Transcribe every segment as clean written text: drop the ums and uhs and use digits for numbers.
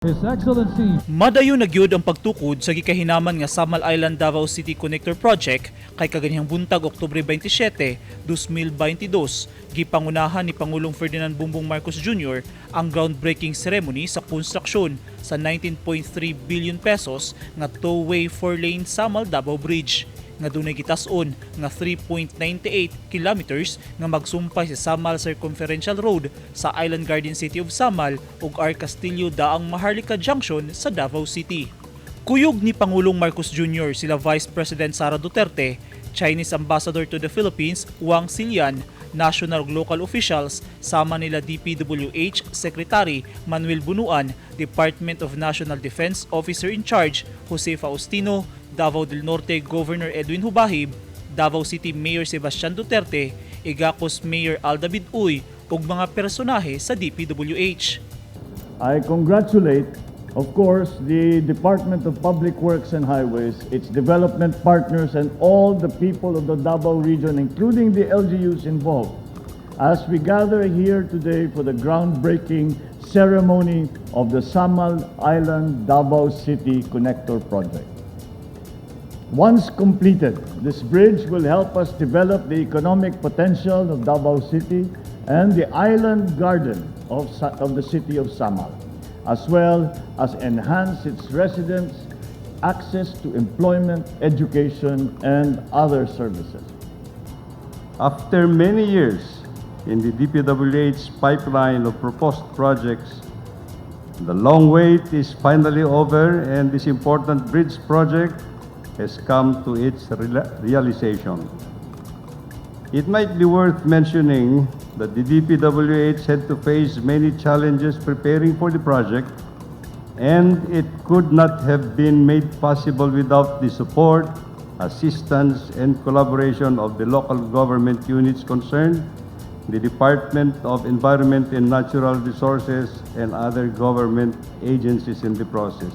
His Excellency Madayon na gyud ang pagtukod sa gikahinaman nga Samal Island Davao City Connector Project kay kaganihang buntag, Oktubre 27, 2022, gipangunahan ni Pangulong Ferdinand Bongbong Marcos Jr. ang groundbreaking ceremony sa konstruksyon sa 19.3 billion pesos nga two-way four-lane Samal Davao Bridge nga dunay gitas-on nga 3.98 kilometers nga magsumpay sa Samal Circumferential Road sa Island Garden City of Samal ug R. Castillo Daang Maharlika Junction sa Davao City. Kuyog ni Pangulong Marcos Jr. sila Vice President Sara Duterte, Chinese Ambassador to the Philippines Huang Xilian, national ug local officials sama nila DPWH Secretary Manuel Bunuan, Department of National Defense Officer in Charge Jose Faustino, Davao del Norte Governor Edwin Hubahib, Davao City Mayor Sebastian Duterte, Igacos Mayor Al David Uy ug mga personahe sa DPWH. I congratulate, of course, the Department of Public Works and Highways, its development partners, and all the people of the Davao region, including the LGUs involved, as we gather here today for the groundbreaking ceremony of the Samal Island Davao City Connector Project. Once completed, this bridge will help us develop the economic potential of Davao City and the island garden of the city of Samal, as well as enhance its residents' access to employment, education, and other services. After many years in the DPWH pipeline of proposed projects, the long wait is finally over and this important bridge project has come to its realization. It might be worth mentioning that the DPWH had to face many challenges preparing for the project, and it could not have been made possible without the support, assistance, and collaboration of the local government units concerned, the Department of Environment and Natural Resources, and other government agencies in the process.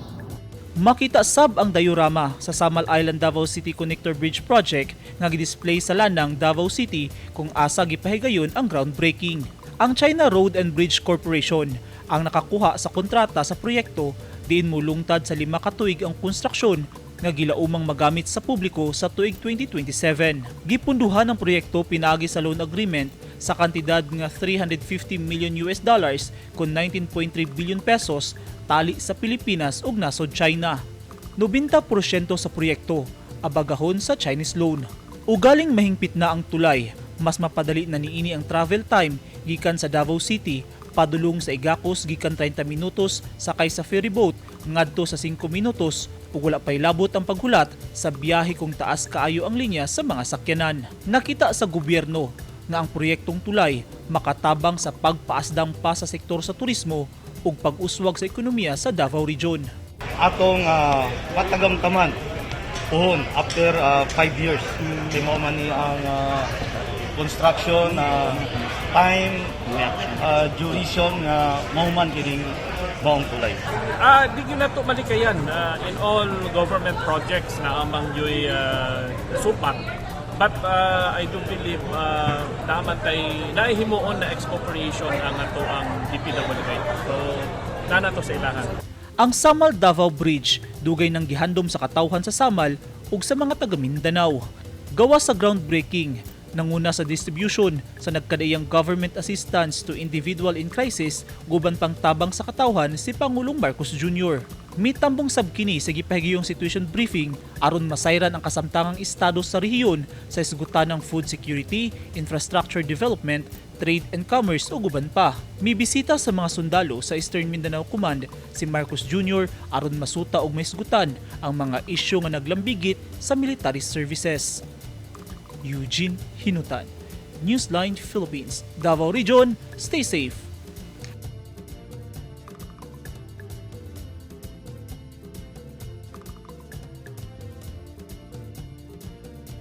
Makita sab ang diorama sa Samal Island Davao City Connector Bridge Project nga gidisplay sa Lanang, Davao City kung asa gipahigayon ang groundbreaking. Ang China Road and Bridge Corporation ang nakakuha sa kontrata sa proyekto diin mulungtad sa 5 ka tuig ang konstruksyon nga gilaumang magamit sa publiko sa tuig 2027. Gipunduhan ang proyekto pinaagi sa loan agreement sa kantidad nga 350 million US dollars kon 19.3 billion pesos tali sa Pilipinas ug nasod China. 90% sa proyekto abagahon sa Chinese loan. Ugaling mahingpit na ang tulay, mas mapadali na niini ang travel time gikan sa Davao City padulong sa Igacos gikan 30 minutos sakay sa ferry boat ngadto sa 5 minutos ug wala pay labot ang paghulat sa biyahe kung taas kaayo ang linya sa mga sakyanan. Nakita sa gobyerno nga ang proyektong tulay makatabang sa pagpaasdang pa sa sektor sa turismo ug pag-uswag sa ekonomiya sa Davao Region. Atong matagamtaman puhon after 5 years. Kay mao man ni ang construction time duration nga mahuman kining maong tulay. Di gyud nato malikayan in all government projects na amang yo'y supak. But I do believe naman tay nahimuon na expropriation ang ato ang DPWH. So na to sa ilahan. Ang Samal Davao Bridge dugay nang gihandom sa katawhan sa Samal ug sa mga taga Mindanao. Gawas sa groundbreaking, nanguna sa distribution sa nagkadaiyang government assistance to individual in crisis guban pang tabang sa katawhan si Pangulong Marcos Jr. Mitambong sab kini sa gipahigayong situation briefing aron masayran ang kasamtangang estado sa rehiyon sa isgutan ng food security, infrastructure development, trade and commerce ug uban pa. Mibisita sa mga sundalo sa Eastern Mindanao Command si Marcos Jr. aron masuta og maisgutan ang mga isyu nga naglambigit sa military services. Eugene Hinutan, Newsline Philippines, Davao Region, stay safe.